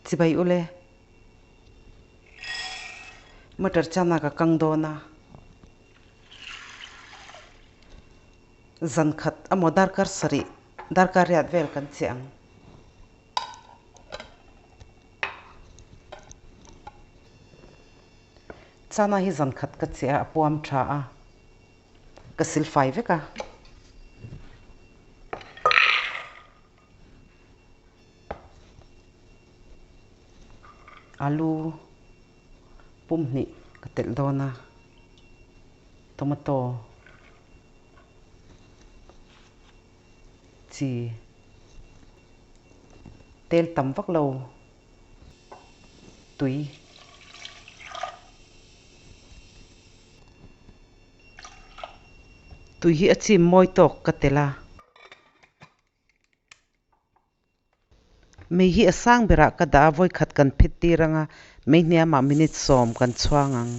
Chibai ule. Matar chana ka kang dawn a. Zan khat emaw darkar sarih, darkar riat vel kan che ang. Chana hi zan khat ka che a, a puam tha a. Ka silfai vek a. Alu pumhnih ka telh dawn a, tomato chi tel tam vak lo tui. Tui hi a chim mawi tawk ka telh a. Mei hi a sang berah ka dah a, vawikhat kan phit tir ang a, mei hniamah minute sawm kan chhuang ang.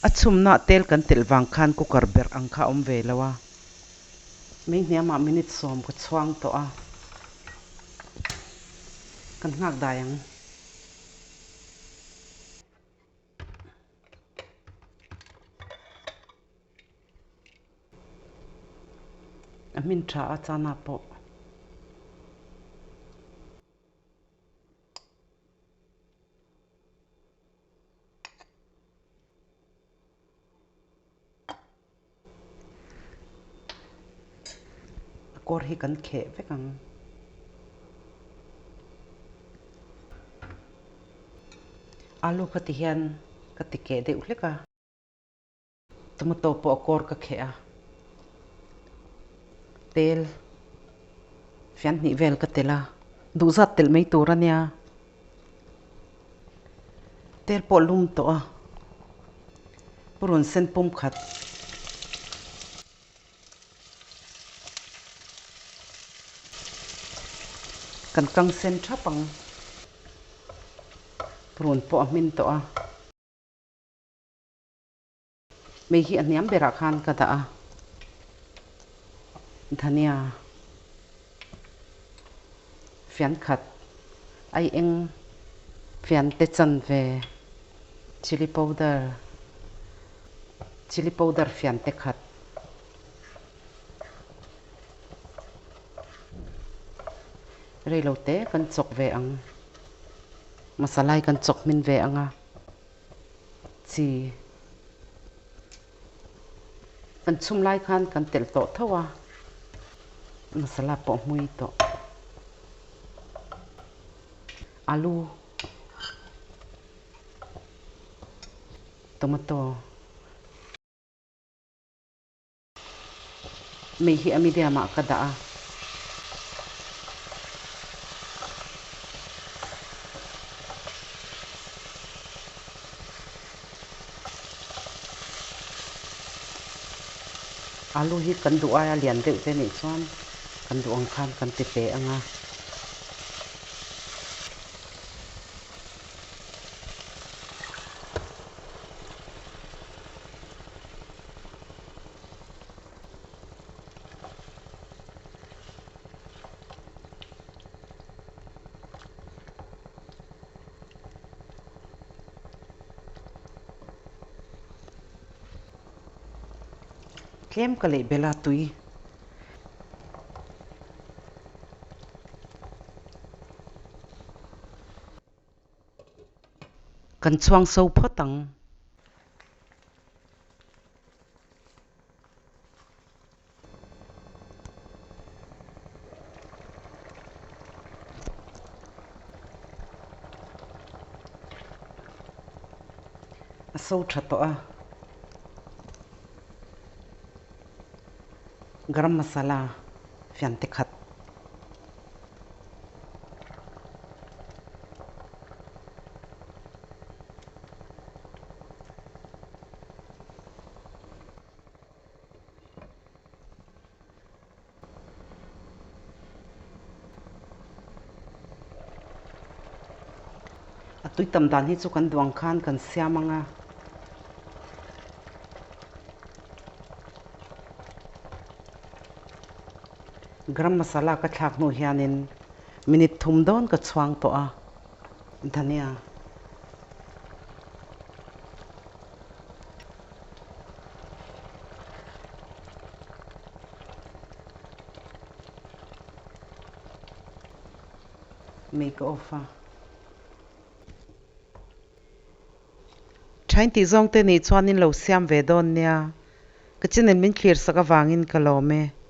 A chhumna tel kan telh vang khan cooker berh ang kha a awm ve lo a. Mei hniamah minute sawm ka chhuang tawh a, kan nghak dai ang. A hmin tha a chana pawh. A kawr hi kan kheh vek ang. Alu kha ti hian ka ti keh deuh hlek a. Tomato pawh a kawr ka kheh a, tel fian hnih vel ka telh a, duhzat telh mai tur a nia. Tel pawh lum tawh a, purun sen pum khat. Kan kang sen thap ang, purun pawh a hmin tawh a. Mei hi a hniam berah khan ka dah a, dhania fian khat ai eng fian te chan ve chilli powder chilli powder fian te khat reilo te kan chawk ve ang masala hi kan chawk hmin ve ang a. Chi kan chhum lai khan kan telh tawh tho a, masala pawh hmui tawh. Alu, tomato. Mei hi a medium ah ka dah a. Alu hi kan duh aia lian deuh te nih chuan kan duh ang khan kan ti te ang a. Tlem ka leh bel a tui. Kan chhuang so phawt ang. A so tha tawh a, garam masala fian te khat. A tui tam dan hi chu kan duang khan kan siam ang a. Garam masala ka thlak hnu hianin minute thum dawn ka chhuang tawh a. Dhania. Mei ka off a. Thain tih zawng te nih chuan in lo siam ve dawn nia. Ka channel min thlir sak avangin ka lawm e.